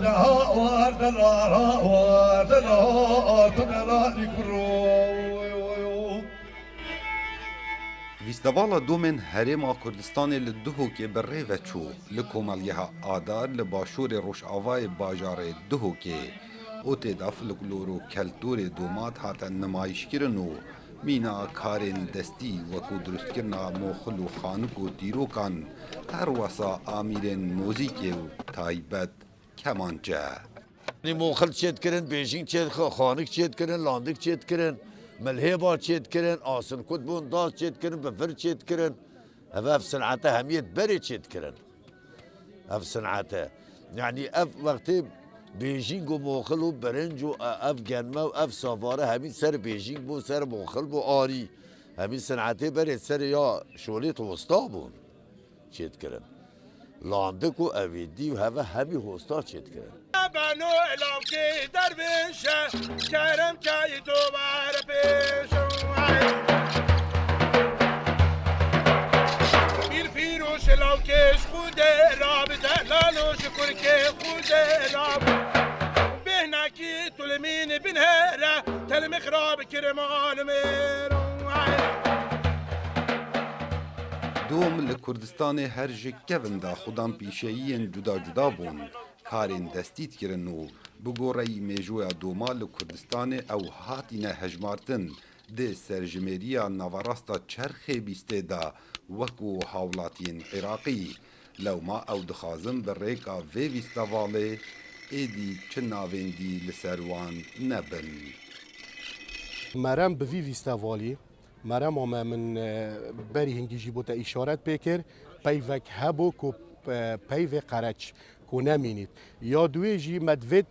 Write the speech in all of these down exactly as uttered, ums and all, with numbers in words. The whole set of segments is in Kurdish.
Daha war dela ra war dela tu dela di kuro. Fîstevala domên Herêma Kurdistanê li Duhokê bi rê ve çû. Li Komelgeha Adar li başûrê rojavayê bajarê Duhokê û tê de folklor û keltûrê domat hate nimayîşkirin û mîna karên destî wekû dirustkirina moxil û xanik û dîrokan, her wesa amîrên muzîkê û taybet kemançe. Yanî moxil çêdikirin, bêjîng çêdixin, xanik çêdikirin, landik çêdikirin, milhêba çêdikirin, asinkut bûn, daz çêdikirin, bifir çêdikirin. Ev, ev sinete hemiyê berê çêdikirin. Ev sinete. Yanî ev wextê bêjîng û moxil û birinc û e-, ev genme û ev savare hemî ser bêjîng bû, ser moxil bû arî. Hemî sinetê berê serê ya şolê tosta bûn. Çêdikirin. Landik û evêdî û heve hemî hosta çêdikirin. Beno lavkê dervêşe, kerem çayî to were pêş. Bîr fîroş lavkê ji xwedê rabide, lalo ji kurkê xwedê rabide. Bêhnekî tu li mîn binhere, telmix rabikir mal mêr. Dom li Kurdistanê her ji kevin de xudan pîşeyiyên cuda cuda bûn. Karên destî dikirin û bi goreyî mêjoya doma li Kurdistanê ew hatine hejmartin di serjimêriya naverasta çerxê bîstê de wekû hawlatiyên Iraqî. Lewma ew dixwazin bi rêka vê fîstevalê êdî çi navên dî li ser wan nebin. Merem bi vî fîstevalî, merema me min, e, berî hingî jî bo te îşaret pê kir, peyvek hebû ku, e, peyvê qereç ku nemînît. Ya duwê jî me divêt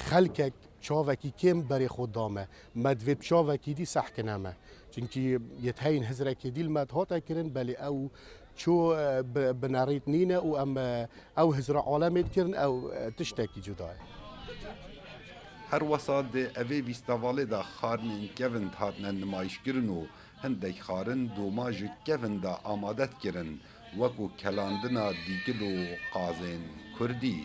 xelkek çavekî kêm berê xwe da me. Me divêt çavekî dî sehkine me. Çimkî yê heyîn hizrekê dî li me hate kirin, belê ew çû, e, bi, binerît nîne û em, e, ew hizra alemê dikirin, ew, e, tiştekî cuda ye. Her wesa di evê fîstevalê de xarnên kevin hatine nimayîşkirin û hindek xarin doma ji kevin de amade dikirin, wekû kelandina dîkil û qazên kurdî.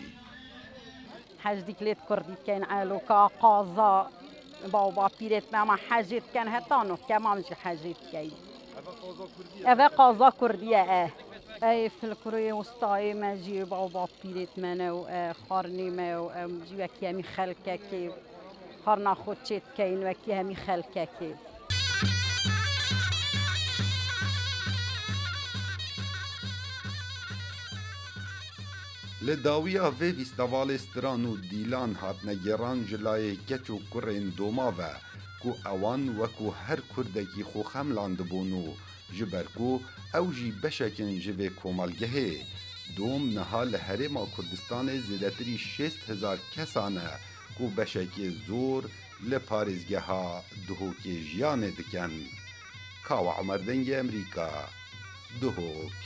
Hej dîklêt kurdî dikeyn, eloka, qaza, baw bapîrêt me, ema hejê diken heta no, kemam jî hejê dikeyn. Eve qaza kurdî ye, e. Ey filkroyê wistayê me jî, baw bapîrêt me ne û, e, xarnê me û em jî wekî hemî xelkekê xarna xwe çê dikeyn, wekî hemî xelkekê. Li dawiya vê fîstevalê stran û dîlan hatine gêran ji layê keç û kurên doma ve, ku ewan wekû her kurdekî xwe xemlandibûn û ji ber ku ew jî beşek in ji vê komelgehê. Dom niha li Herêma Kurdistanê zêdetirî şêst hezar kesan e ku beşekê zor li parêzgeha Duhokê jiyanê dikin. Kawa Omer, Dengê Emerîka, Duhok.